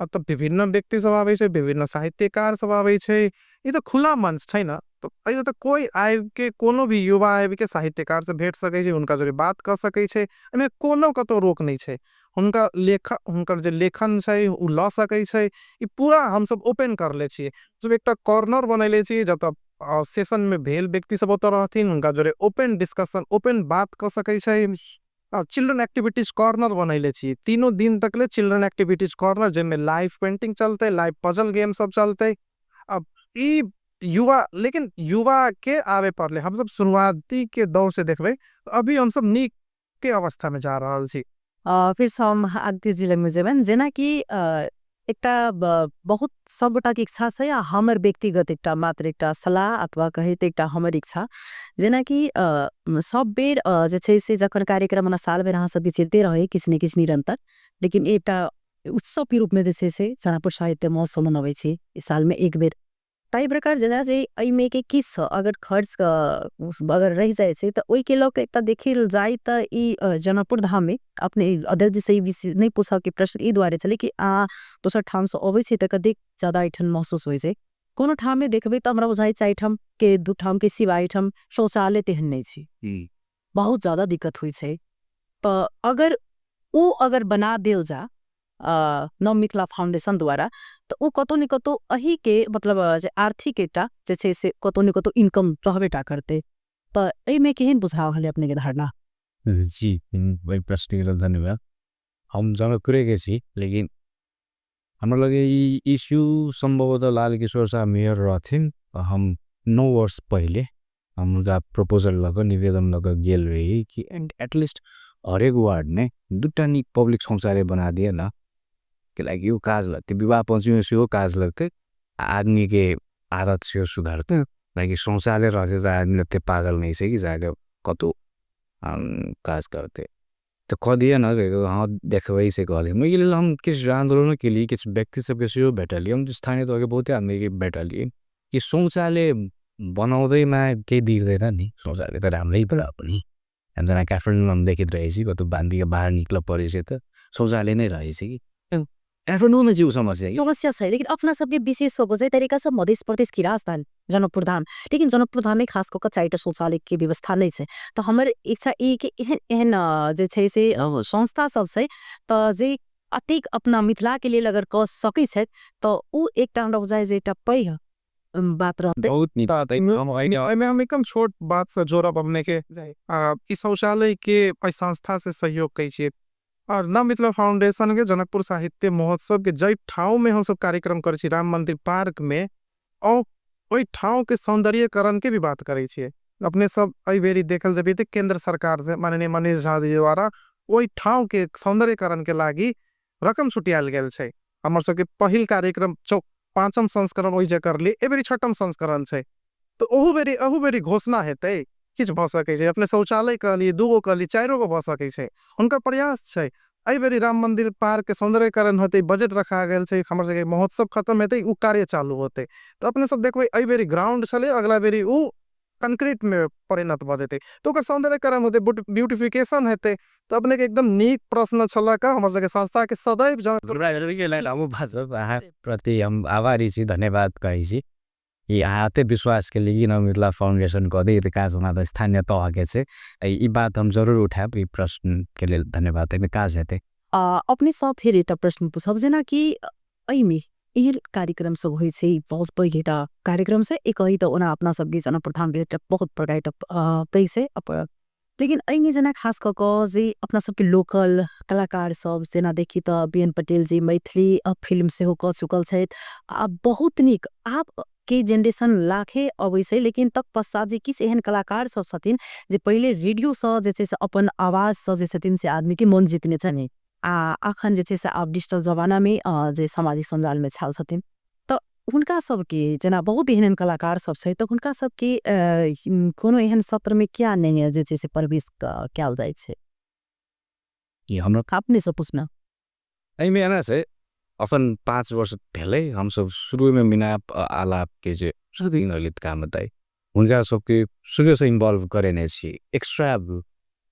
अतः विभिन्न व्यक्ति सब आबै छै, विभिन्न साहित्यकार सब आबै छै, ई तऽ खुला मंच छै ने। तऽ एहि तऽ कोइ आबि के, कोनो भी युवा आबि के साहित्यकार से भेट सकै छै, हुनका जरे बात कर सकै छै, एहिमे कोनो कतौ रोक नहि छै। हुनका लेख, हुनकर जे लेखन छै उ लऽ सकै छै। ई पूरा हमसब ओपन कर ले छियै, जब एकटा कॉर्नर बनैले छियै जतऽ सेशन में भेल व्यक्ति सब ओतऽ रहथिन, हुनका जरे ओपन डिस्कशन, ओपन बात कऽ सकै छै। चिल्ड्रन एक्टिविटीज कॉर्नर बनैले छी तीनों दिन तक ले, चिल्ड्रन एक्टिविटीज कॉर्नर जाहिमे लाइव पेंटिंग चलते, लाइव पजल गेम सब चलते। अब ई युवा, लेकिन युवा के आवे पड़ले। हम सब शुरुआती के दौर से देखबै, अभी हम सब नीक के अवस्था में जा रहल छी। फिर हम आदित्य जी लगमे जेबनि। जेनाकि एकटा बहुत सब गोटाके इच्छा छै आ हमर व्यक्तिगत एकटा मात्र एकटा सलाह अथवा कहै तऽ एकटा हमर इच्छा, जेनाकि सब बेर जे छै से जखन कार्यक्रम ओना साल भरि अहाँ सबके चलिते रहै किछु ने किछु निरन्तर, लेकिन एकटा उत्सव के रूपमे जे छै से जनकपुर साहित्य महोत्सव मनबै छी सालमे एक बेर, ताहि प्रकार जेना जे एहिमे के किछु अगर खर्च अगर रहि जाइ छै तऽ ओहिके लऽ कऽ एकटा देखल जाय तऽ ई जनकपुर धाममे अपने अध्यक्ष जी से ई नहि पूछऽके प्रश्न ई दुआरे छलै कि अहाँ दोसर ठामसँ अबै छी तऽ कतेक ज्यादा एहिठाम महसूस होइ छै। कोनो ठाममे देखबै तऽ हमरा बुझाइ 4 ठाम के 2 ठाम के सिवा एहिठाम शौचालय तेहन नहि छै, बहुत ज्यादा दिक्कत होइ छै। तऽ अगर ओ अगर बना देल जा नव मिथिला फाउंडेशन द्वारा तऽ ओ कतौ ने कतौ एहिके मतलब जे आर्थिक एकटा जे छै से कतौ ने कतौ इनकम रहबे टा करतै। तऽ एहिमे केहन बुझा रहल अपनेके धारणा? जी, एहि प्रश्नके लेल धन्यवाद। हम जनकपुरेके छी, लेकिन हमरा लगे ई इश्यू सम्भवतः लाल किशोर साह मेयर रहथिन, हम 9 वर्ष पहिले हम हुनका प्रपोजल लऽ कऽ, निवेदन लऽ कऽ गेल रही कि एटलिस्ट हरेक वार्डमे दूटा नीक पब्लिक शौचालय बना दिअ न, कैलाकि ओ काज लगतै, विवाह पञ्चमीमे सेहो काज लगतै आ आदमीके आदत सेहो सुधरतै। लाइक शौचालय रहतै तऽ आदमी ओते पागल नहि छै कि जाके कतौ काज करतै। तऽ कऽ दिअ न, हँ देखबै से कहलै। ओहिके लेल हम किछु आन्दोलनो केलिए, किछु व्यक्ति सबके सेहो भेटलिए, हम स्थानीय तहके बहुते आदमीके भेटलिए कि शौचालय बनाउँदैमा केही बिग्दैन नि, शौचालय त राम्रै भए पनि। जेना काठमाडौँमा हम देखैत रहै छी, कतौ बान्धिके बाहर निक्ल परै छै तऽ शौचालय नै रहै छै कि काठमाडौँमा चाहिँ ऊ समस्या समस्या छै, लेकिन अपना सबके विशेष हो जाए तरीका से मध्य प्रदेश की राजधानी जनकपुर धाम, लेकिन जनकपुर धाम में खास कऽ 4टा शौचालय के व्यवस्था नहि छै। तऽ हमर इच्छा ई कि एहन एहन जे छै से संस्था सब छै तऽ जे अतेक अपना मिथिला के लेल अगर कऽ सकै छै तऽ उ एकटा हमरा बुझाइ जे एकटा पैघ बात रहतै। बहुत नीक। एहिमे हम एकदम छोट बात से जोड़ब अपने के। ई शौचालय के एहि संस्था से सहयोग कै छियै और नव मिथिला फाउंडेशन के जनकपुर साहित्य महोत्सव के जै ठाउँ में हम सब कार्यक्रम करै छी, राम मंदिर पार्क में, और ओहि ठाउँ के सौंदर्यकरण के भी बात करै छियै। अपने सब एहि बेरी देखल जेबै तऽ केंद्र सरकार से माननीय मनीष झा जी द्वारा ओहि ठाउँ के सौंदर्यकरण के लागि रकम छुटियाल गेल छै। हमर सबके पहिल कार्यक्रम पाँचम संस्करण ओहि जे करली, एहि बेरी छठम संस्करण छै, तऽ ओहू बेरी अहू बेरी घोषणा हेतै। किछु भऽ सकै छै। अपने शौचालय कहली, 2 गो कहली, 4 गो भऽ सकै छै, हुनकर प्रयास छै। एहि बेरी राम मंदिर पार्क के सौंदर्यकरण होतै, बजट रखा गेल छै, हमर सबके महोत्सव खत्म हेतै उ कार्य चालू होतै। तऽ अपने सब देखबै एहि बेरी ग्राउंड छलै, अगला बेरी उ कंक्रीट में परिणत भऽ जेतै, तऽ ओकर सौंदर्यकरण होतै, ब्यूटिफिकेशन हेतै। तऽ अपने के एकदम नीक प्रश्न छलक। हमर सबके संस्था के सदैव अहाँ प्रति हम आभारी छी, धन्यवाद कहै छी कि अहाँ एते विश्वास के लिए नव मिथिला फाउंडेशन कऽ दै, काज होना तऽ स्थानीय तह के छै। ई बात हम जरूर उठायब। ई प्रश्न के लेल धन्यवाद, एहिमे काज हेतै। अपने सब फेर एकटा प्रश्न पूछब, जेनाकि एहिमे एहन कार्यक्रम सब होइ छै, बहुत पैघ एकटा कार्यक्रम छै, एक तऽ ओना अपना सबके जनकपुर धाम एकटा बहुत बड़का एकटा पैघ छै, लेकिन एहिमे जेना खास कऽ कऽ जे अपना सबके लोकल कलाकार सब, जेना देखी तऽ बी एन पटेल जी मैथिली फिल्म सेहो कऽ चुकल छथि, आ बहुत नीक आब के जेनरेशन लाखे अबै छै, लेकिन तक पश्चात जे किछु एहन कलाकार सब छथिन जे पहिले रेडियोसँ जे छै से अपन आवाजसँ जे छथिन से आदमीके मन जितने छनि, आ अखन जे छै से आब डिजिटल जमानामे जे सामाजिक सञ्जालमे छाल छथिन, तऽ हुनका सबके जेना बहुत एहन एहन कलाकार सब छै, तऽ हुनका सबके कोनो एहन सत्रमे किया नहि जे छै से प्रवेश कयल जाइ छै? ई हमरा अपने से पूछना। एहिमे एना छै, अखन 5 वर्ष भेलै, हमसब शुरूमे मिनाप आलाप के जे छथिन ललित कामत दाइ, हुनका सबके शुरूसँ इन्वॉल्व करेने छी। एक्स्ट्रा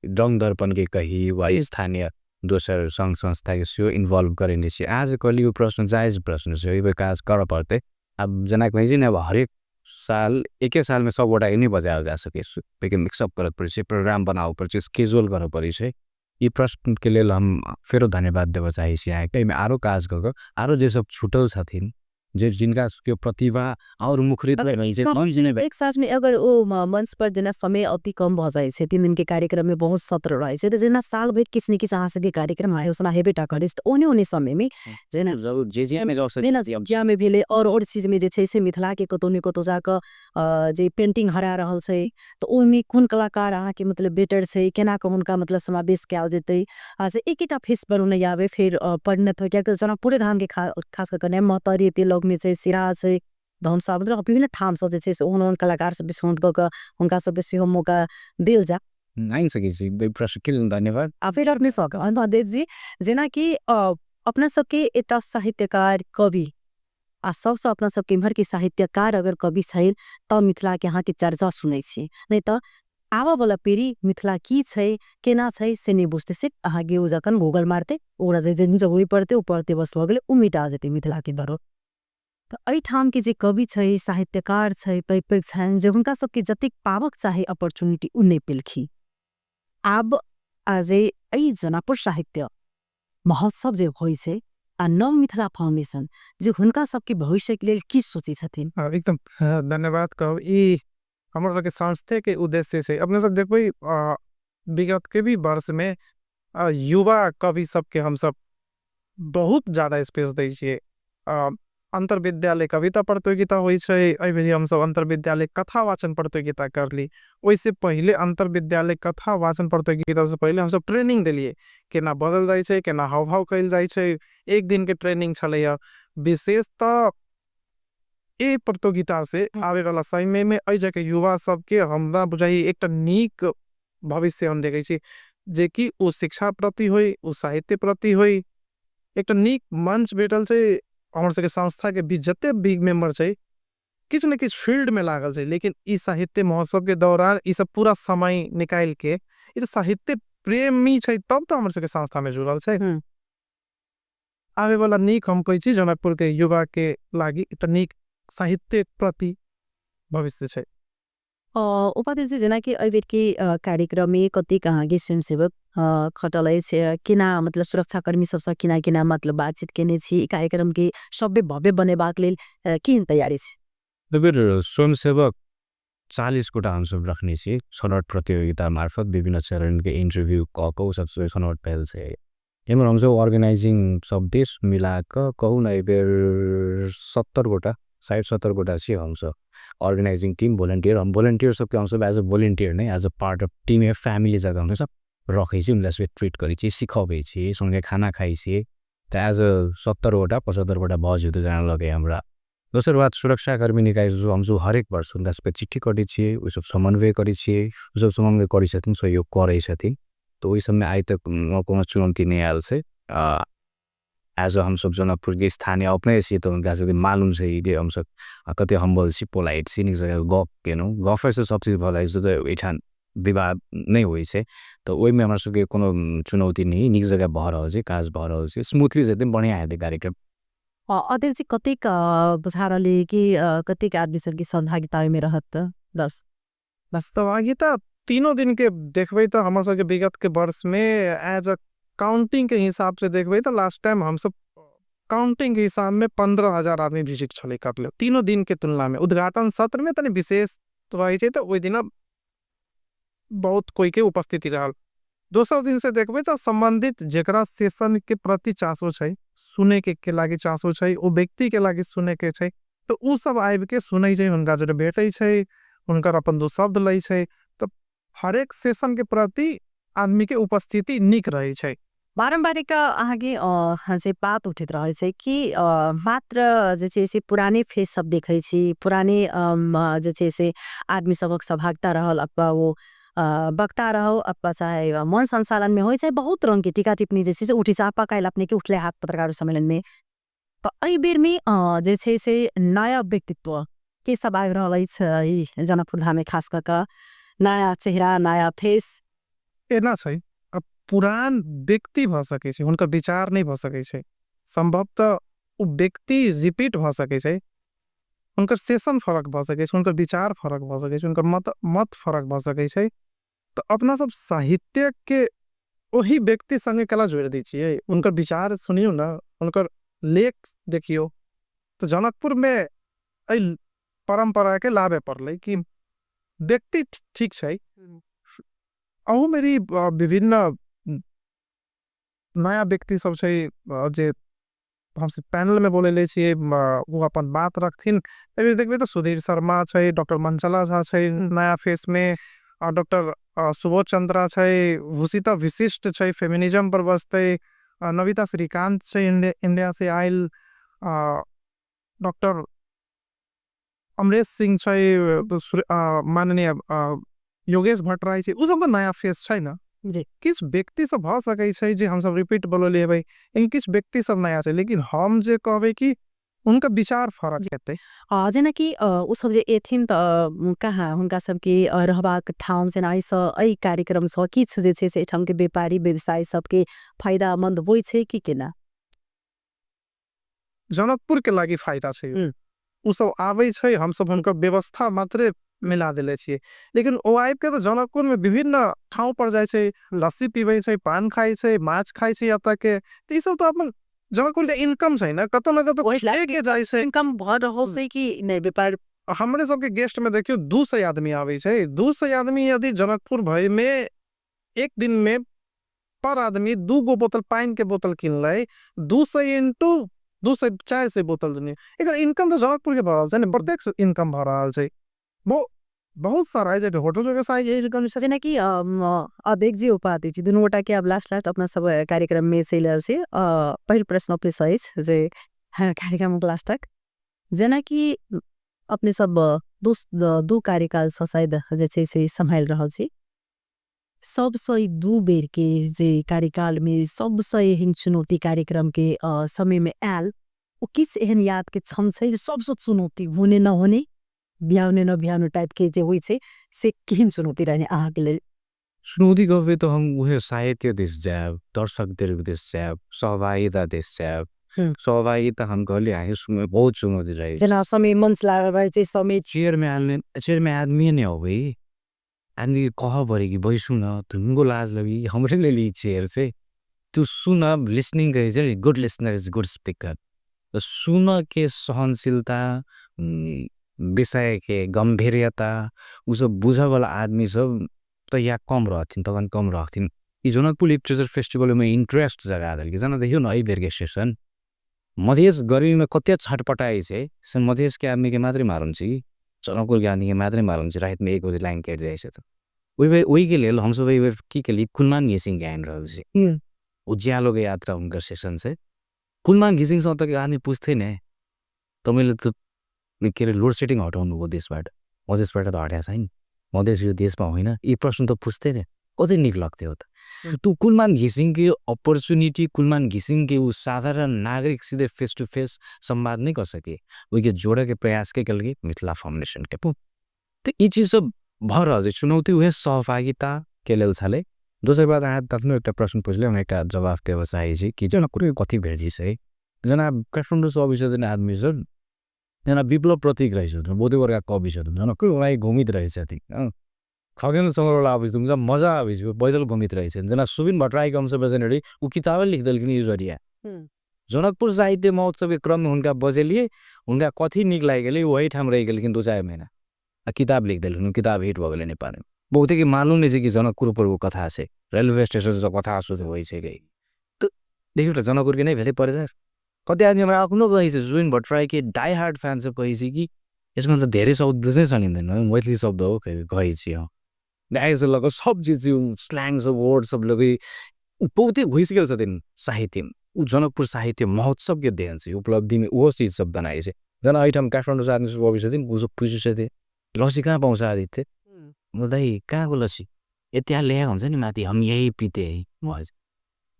रंग दर्पण के कही वा स्थानीय दोसर संघ संस्था के सेहो इन्वॉल्व करेने छी। आज कहली यो प्रश्न जायज प्रश्न छै, एहि पर काज करऽ पड़तै। आब जेना कहै छी ने, अब हरेक साल एके सालमे सब गोटा नहि बजायल जा सकै छै, लेकिन मिक्सअप करऽ पड़ै छै, प्रोग्राम बनाबऽ पड़ै छै, स्केड्यूल करऽ पड़ै छै। ई प्रश्न के लेल हम फेरो धन्यवाद देबऽ चाहै छी अहाँके। एहिमे आरो काज कऽ कऽ आरो जे सब छुटल छथिन, जे जिनका सबके प्रतिभा और मुखरित रहै छै, मंच नहि एक साल में अगर ओ मंच पर जेना समय अति कम भऽ जाइ छै, 3 दिन के कार्यक्रम में बहुत सत्र रहै छै, तऽ जेना साल भरि किछु ने किछु अहाँ सबके कार्यक्रम आयोजना हेबे टा करै छै, तऽ ओहने ओहने समय में जेना जरूर जे जे में जौ सकै जेना छी हम। जे में भेलै और चीज में जे छै से मिथिला के कतौ ने कतौ जाकऽ जे पेंटिंग हरा रहल छै, तऽ ओहिमे कोन कलाकार अहाँके मतलब बेटर छै, केना कऽ हुनका मतलब समावेश कयल जेतै, आ से एकेटा फेस पर ओ नहि आबै, फेर परिणत होइ, कियाकि जनकपुरे धाम के खास कऽ कऽ महोत्तरी एते लग में छै, सिराहा छै, धनुषा, मतलब विभिन्न ठाम सब जे छै से ओहन ओहन कलाकार सब बिछौट कऽ कऽ हुनका सबके सेहो मौका देल जा। नहि सकै छी। एहि प्रश्न के लेल धन्यवाद। आ फेर अपने सब अनुपम जी, जेनाकि अपना सबके एकटा साहित्यकार कवि आ सबसँ अपना सबके इम्हर के साहित्यकार अगर कवि छै तब मिथिला के अहाँके चर्चा सुनै छी, नहि तऽ आबऽ वाला पीढ़ी मिथिला की छै केना छै से नहि बुझतै। सिर्फ अहाँके ओ जखन गूगल मारतै ओकरा जे जरूरी पड़तै ओ पढ़तै, बस भऽ गेलै, ओ मिटा जेतै मिथिला के धरोहर। तऽ एहिठाम के जे कवि छै, साहित्यकार छै, पैघ पैघ छनि, जे हुनका सबके जतेक पाबक चाही अपॉर्चुनिटी ओ नहि पेलखिन। आब जे एहि जनकपुर साहित्य महोत्सव जे होइ छै आ नव मिथिला फाउंडेशन जे हुनका सबके भविष्य के लेल की सोचै छथिन? एकदम धन्यवाद कहब। ई हमर सबके संस्थे के उद्देश्य छै। अपने सब देखबै विगत के भी वर्ष में युवा कवि सबके हम सब बहुत ज्यादा स्पेस दै छियै। अंतर्विद्यालय कविता प्रतियोगिता होइ छै, एहि बेर हम सब अंतर्विद्यालय कथा वाचन प्रतियोगिता करली। ओहिसे पहिले अंतर्विद्यालय कथा वाचन प्रतियोगिता से पहिले हम सब ट्रेनिंग देलिए, केना बदल जाइ छै, केना हाव भाव कयल जाइ छै। एक दिन के ट्रेनिंग छलैया। विशेषतः ए प्रतियोगिता से आवे वाला समय में एहि जगह युवा सबके हमरा बुझाइ एकटा नीक भविष्य हम देखै छी, जे कि ओ शिक्षा प्रति होई, ओ साहित्य प्रति होई, एकटा नीक मंच भेटल छै। हमर सबके संस्था के भी जते भी मेंबर छै किछु ने किछु फील्ड में लागल छै, लेकिन ई साहित्य महोत्सव के दौरान ई सब पूरा समय निकाल के ई साहित्य प्रेमी छै तब तो हमर सबके संस्था में जुड़ल छै। आवे वाला नीक हम कहै छी जनकपुर के युवा के लागी एकटा नीक साहित्य प्रति भविष्य छै। उपाध्याय जी, जेनाकि एहि बेर के कार्यक्रम में कतेक अहाँके स्वयंसेवक खटल अछि, केना मतलब सुरक्षाकर्मी सबसँ केना केना मतलब बातचीत केने छी, ई कार्यक्रम के सभ्य भव्य बनेबाक लेल केहन तैयारी छै? एहि बेर स्वयंसेवक 40 गोटा हमसब रखने छी। छनौट प्रतियोगिता मार्फत विभिन्न चरण के इंटरव्यू कऽ कऽ ओ सब छनौट भेल छै। एहिमे हमसब ऑर्गेनाइजिंग सब देश मिला कऽ कहू ने एहि बेर 70 गोटा, 60-70 गोटा छी हमसब ऑर्गेनाइजिंग टीम वोलेंटियर। हम वोलेंटियर सबके हमसब एज अ वोलेंटियर नहीं, as a part of team या फैमिली जगह हमसब रखै छी, उनका सबके ट्रीट करै छी, सिखबै छी, सँगे खाना खाइ छी। तऽ एज अ 70 गोटा 75 गोटा भऽ जेतै जना लगै हमरा। दोसर बात सुरक्षाकर्मी निकाय जो हमसब हरेक वर्ष हुनका सबके चिट्ठी कटै छियै, ओइ सब समन्वय करै छियै, ओ सब समन्वय करै छथिन, सहयोग करै छथिन। तऽ ओइ सबमे आइ तक कोनो चुनौती नै आयल छै। एज अ हमसब जनकपुरके स्थानीय अपने छियै तऽ हुनका सबके मालुम छै कि हमसब कते हम्बल छी, पोलाइट छी, निक जकाँ गप केलहुँ, गपेसँ सब चीज भऽ जाइ छै तऽ एहिठाम विवाद नै होइ छै। तऽ ओहिमे हमरा सबके कोनो चुनौती नै, निक जकाँ भऽ रहल छै, काज भऽ रहल छै, स्मूथली जेतै, बढ़िआँ हेतै कार्यक्रम। अध्यक्ष जी कतेक बुझा रहली कि कतेक आदमी सबके सहभागिता ओहिमे रहत? दस सहभागिता तीनों दिन के देखबै तऽ हमर सबके विगत के वर्ष में एज अ काउंटिंग के हिसाब से देखबै तऽ लास्ट टाइम हमसब काउंटिंग के हिसाब में 15,000 आदमी विजिट छलै करले तीनों दिन के तुलना में। उद्घाटन सत्र में तनी विशेष रहे छै तऽ ओहि दिन बहुत कोई के उपस्थिति रहल। दोसर दिन से देखबै तऽ संबंधित जेकरा सेशन के प्रति चासो छै, सुने के लागी चासो छै, ओ व्यक्ति के लागी सुने के छै, तऽ उ सब आबि के सुनै छै, हुनका जरे भेटै छै, हुनकर अपन दो शब्द लै छै, तऽ हरेक सेशन के प्रति आदमी के उपस्थिति निक रहे छै। बारम्बार एक अहाँके जे बात उठित रहे छै कि मात्र जे छै से पुराने फेस सब देखै छी, पुराने जे छै से आदमी सबक सहभागिता रहल, अथवा वो वक्ता रहो अथवा चाहे मन संचालन में होइ छै, बहुत रंग के टीका टिप्पणी जे छै से उठी छै, आपा काल्हि अपने के उठले हाथ पत्रकार सम्मेलन में। तऽ एहि बेर में जे छै से नया व्यक्तित्व के सब आबि रहल अछि जनकपुर धाम में, खास कऽ के नया चेहरा नया फेस। एना छै अब पुरान व्यक्ति भऽ सकै छै, हुनकर विचार नहीं भऽ सकै छै, संभवतः उ व्यक्ति रिपीट भऽ सकै छै, हुनकर सेशन फरक भऽ सकै छै, हुनकर विचार फरक भऽ सकै छै, हुनकर मत फरक भऽ सकै छै। तऽ अपना सब साहित्य के वही व्यक्ति संगे कला जोड़ दै छियै, हुनकर विचार सुनियौ न, हुनकर लेख देखियौ। तऽ जनकपुर में एहि परंपरा के लाबे पड़लै कि व्यक्ति ठीक छै। अहू मेरी विभिन्न नया व्यक्ति सब छै जे हमसब पैनल में बोले ले छियै, वो अपन बात रखथिन। अभी देखबे तऽ सुधीर शर्मा छै, डॉक्टर मंचला झा छै नया फेस में, डॉक्टर सुबोध चंद्रा छै, भूषिता विशिष्ट छै फेमिनिज्म पर बसते, नविता श्रीकांत छै इंडिया से आयल, डॉक्टर अमरेश सिंह छै, माननीय योगेश भट्टराई छै, उ सब तऽ नया फेस छै ना। किछु व्यक्ति सब भऽ सकै छै जे हमसब रिपीट बोलले हेबै, लेकिन किछु व्यक्ति सब नया छै, लेकिन हम जे कहबै कि उनका विचार फरक हेतै। जेना कि उ सब जे एथिन तऽ कहाँ हुनका सबके रहबाक ठाउँ, जेना एहि कार्यक्रम सँ किछु जे छै से एहिठाम के व्यापारी व्यवसायी सबके फायदामंद होइ छै कि केना? जनकपुर के लागि फायदा छै, उ सब आबै छै, हमसब हुनकर व्यवस्था मात्रे मिला देले छियै, लेकिन ओ आबि के तऽ जनकपुर में विभिन्न ठाउँ पर जाइ छै, लस्सी पीबै छै, पान खाइ छै, माछ खाइ छै एतऽ के, तऽ ई सब तऽ अपन जनकपुर के इनकम छै ना, कतौ न कतौ लेके जाइ छै। इनकम भऽ रहल छै कि नहि व्यापार? हमरे सबके गेस्ट में देखियौ 200 आदमी आबै छै, 200 आदमी यदि जनकपुर भरि में एक दिन में पर आदमी 2 गो बोतल पानी के बोतल किनलै, 200 इंटू 200 400 बोतल दुनिया, एकर इनकम तो जनकपुर के भऽ रहल छै ने, प्रत्यक्ष इनकम भऽ रहल छै। बहुत सारा है होटल व्यवसाय यही इनकम छै। जेना कि अध्यक्ष जी उपाधि जी दुनू गोटा के अब लास्ट लास्ट अपना सब कार्यक्रम में चलि रहल छी। पहिल प्रश्न अपने से अछि जे कार्यक्रम लास्ट तक, जेना कि अपने सब दू कार्यकाल से शायद जे छै से सम्हालि रहल छी, सबसँ दू बेर के जे कार्यकाल में सबसँ एहन चुनौती कार्यक्रम के समय में आयल, ओ किछु एहन याद के क्षण छै जे सबसँ चुनौती होने न होने बिहाउने न बिहाउने टाइप के जे होइ छै से केहन चुनौती रहने अहाँके लेल? चुनौती कहबै तऽ हम उहे साहित्य दिस जायब, दर्शक दीर्घ दिस जायब, सहभागिता दिस जायब। सहभागिता हम कहलियै अहाँके सुनबै बहुत चुनौती रहै छै। जेना समय मंच लागल रहै छै, समय चेयर में आयल नहि, चेयर में आदमी नहि अबै, आदमी कहऽ पड़ै कि बैसू न, तुमको लाज लगी हमरे लेल ई चेयर छै। तू सुन, लिसनिंग कहै छै नि, good listener is good speaker. तऽ सुन के सहनशीलता, विषय के गंभीरता, उ सब बुझऽ वाला आदमी सब तहिया कम रहथिन, तखन कम रहथिन। ई जनकपुर लिटरेचर फेस्टिवल में इंटरेस्ट जगा देलकै। जेना देखियौ न एहि बेर के सेशन मधेश गर्मी में कते छटपटाइ छै से मधेश के आदमी के मात्रै मालूम छै, जनकपुर के आदमी के मात्रै मालूम छै। राति में 1 बजे लाइन कटि जाइ छै तऽ ओहि के लेल हमसब एहि बेर की केलियै, कुलमान घिसिङ के आनि रहल छी। उज्यालो के यात्रा हुनकर सेशन छै। कुलमान घिसिङ सँ तऽ आदमी पुछ्थे ने, तऽ मैले तऽ के अरे लोड सेडिङ हटाउनु भयो देशबाट, मधेसबाट त हटाएको छैन, मधेस यो देशमा होइन, यी प्रश्न त पुछ्दैन, कति निक लाग्थ्यो त। त्यो कुलमान घिसिङको अपर्च्युनिटी, कुलमान घिसिङके ऊ साधारण नागरिक सीधे फेस टु फेस संवाद नहीं कर सके, उनके जोड़े के प्रयास के कल मिथिला फाउंडेशन के पो। तो ये चीज सब भर रहल छै चुनौती, उहे सहभागिता के लेल छलै। दोसर बात अहाँ तखनो एकटा प्रश्न पुछले, हम एकटा जवाफ देबऽ चाहै छी कि जनकपुर कथी भेजी छै। जेना काठमाडौँ सँ अबै छथिन आदमी सब, जेना विप्लव प्रतीक रहै छथिन, बहुते बड़का कवि छथिन, जनकपुर ओनाही घुमित रहै छथिन। खगेन्द्र समरवाला आबै छथिन, मजा आबै छै, पैदल घुमित रहै छथिन। जेना सुबिन भट्टराईके हमसब बजेने रही, उ किताबे लिख देलखिन इजोरिया। जनकपुर साहित्य महोत्सवके क्रममे हुनका बजेलिए, हुनका कथी नीक लागि गेलै, ओहीठाम रहि गेलखिन 2-4 महीना, आ किताब लिख देलखिन, उ किताब हिट भऽ गेलै नेपालमे। बहुते के मालूम नहि छै कि जनकपुर पर ओ कथा छै, रेलवे स्टेशनसँ कथा शुरू होइ छै गई। तऽ देखियौ तऽ जनकपुरके नहि भेलै परिचय। कति आदमी हमरा अखनो कहै छै, सुबिन भट्टराईके डाई हार्ड फैन सब कहै छै कि यसमा त धेरै शब्द बुझ्नै सकिँदैन, मैथिली शब्द हो कहै छी हम। गायसँ लऽ कऽ सब चिज स्ल्याङ सब वर्ड सब लऽ कऽ उ बहुते घुसि गेल छथिन साहित्यमे। उ जनकपुर साहित्य महोत्सवके देन छै, उपलब्धिमे ओहो चीज सब बनाइ छै। जेना एहिठाम काठमाडौँसँ आदमी सब अबै छथिन, उ सब पुछै छथिन लस्सी कहाँ पाउँछ आदित्य? दाइ कहाँको लस्सी? ए त्यहाँ लेखेको हुन्छ नि माथि, हम यही पिते है।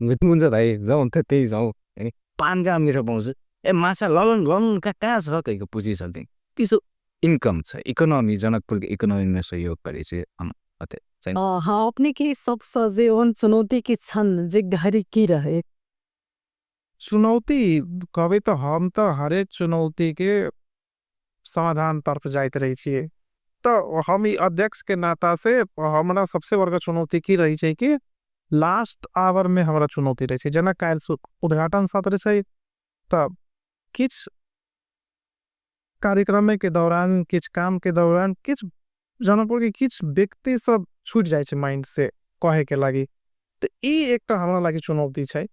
हुन्छ दाइ जाउँ त त्यही जाउँ, होइन पान कहाँ मिठो पाउँछ? ए माछा लगन गन कहाँ छ कहिको पुछै छथिन। त्यसो इन्कम छ, इकोनोमी जनकपुरके इकोनोमीमा सहयोग करै छै। हाँ, अपने के सबसँ जे ओहन चुनौती के क्षण जे गहरी की रहे? चुनौती कहबै तऽ हम तऽ हरेक चुनौती के समाधान तर्फ जाइत रहे छियै। तऽ हम ई अध्यक्ष के नाता से हमरा सबसे बड़का चुनौती की रहे छै कि लास्ट आवर में हमरा चुनौती रहे छै। जेना काल्हि उद्घाटन सत्र छै तऽ किछ कार्यक्रम के दौरान, किछ काम के दौरान, किछ जनकपुर के किछ व्यक्ति सब छूट जाइ छै माइंड से कहे के लागि। तऽ ई एकटा हमरा लागि चुनौती छै।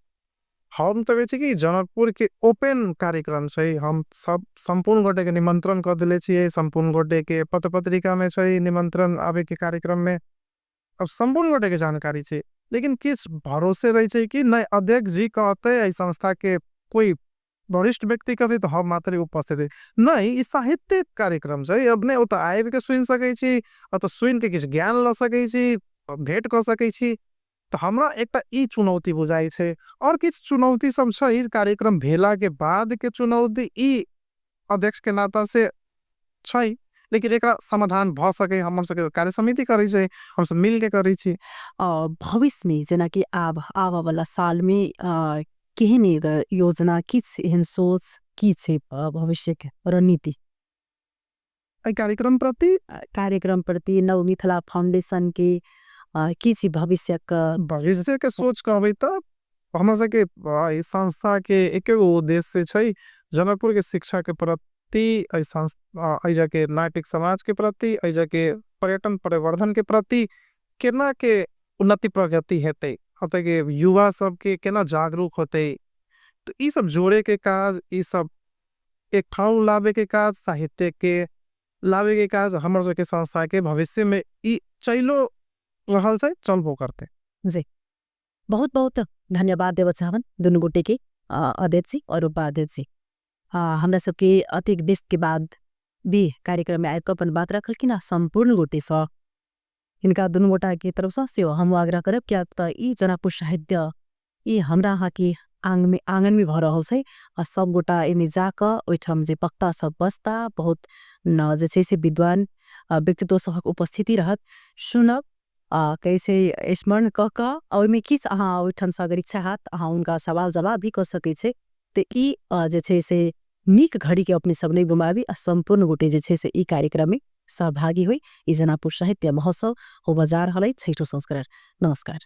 हम तऽ कहै छी कि जनकपुर के ओपन कार्यक्रम छै, हम सब सम्पूर्ण गोटे के निमंत्रण कर देले छियै, सम्पूर्ण गोटे के पत्र पत्रिका में छै निमंत्रण आबे के कार्यक्रम में, अब सम्पूर्ण गोटे के जानकारी छै। लेकिन किछ भरोसे रहे छै कि नहीं अध्यक्ष जी कहते एहि संस्था के कोई वरिष्ठ व्यक्ति कहते तो हम मात्र उपस्थित है। नहीं, ई साहित्य कार्यक्रम छै, अपने ओतऽ आबि के सुनि सकै छी, ओतऽ सुनि के किछु ज्ञान लऽ सकै छी, भेंट कऽ सकै छी। तऽ हमरा एकटा ई चुनौती बुझाइ छै। और किछु चुनौती सब छै कार्यक्रम भेला के बाद के चुनौती ई अध्यक्ष के नाता से छै, लेकिन एकरा समाधान भऽ सकै हमर सबके कार्य समिति करै छै, हमसब मिल के करै छी। भविष्य में जेना कि आब आबऽ वाला साल में केहन योजना, किछ एहन सोच की छै भविष्य के रणनीति? एहि कार्यक्रम प्रति? कार्यक्रम प्रति नव मिथिला फाउंडेशन के की छै भविष्य के? भविष्य के सोच कहबै तऽ हमरा सबके एहि संस्था के एकेगो उद्देश्य छै, जनकपुर के शिक्षा के प्रति, एहि जगह नागरिक समाज के प्रति, एहि जगह पर्यटन परिवर्धन के प्रति केना के उन्नति प्रगति हेतै, ओतऽ के युवा सबके केना जागरूक होतै, तऽ ई सब जोड़े के काज, ई सब एक ठाउँ लाबे के काज, साहित्य के लाबे के काज हमर सबके संस्था के भविष्य में ई चलो रहल छै, चलबो करते। जी बहुत बहुत धन्यवाद देव चाहवन दुनू गोटे के, अध्यक्ष जी और उपाध्यक्ष जी। हमरा सबके अतिक व्यस्त के बाद भी कार्यक्रम में आबि कऽ अपन बात रखलखिन आ सम्पूर्ण गोटे सँ हिनका दुनू गोटा के तरफ सँ सेहो हम आग्रह करब, कियाक तऽ ई जनकपुर साहित्य ई हमरा अहाँ के आंगन में भऽ रहल छै आ सब गोटा एहिमे जाकऽ ओहिठाम जे वक्ता सब बसता, बहुत जे छै से विद्वान व्यक्तित्व सभक उपस्थिति रहत, सुनब कैसे स्मरण कऽ कऽ ओहिमे किछु अहाँ ओहिठाम सँ अगर इच्छा हैत अहाँ हुनका सवाल जवाब भी कऽ सकै छै। तऽ ई जे छै से नीक घड़ी के अपने सब नहि गुमाबी आ सम्पूर्ण गोटे जे छै से ई कार्यक्रम में सहभागी होइ। ई जनकपुर साहित्य महोत्सव होबऽ जा रहल अछि छठो संस्करण। नमस्कार।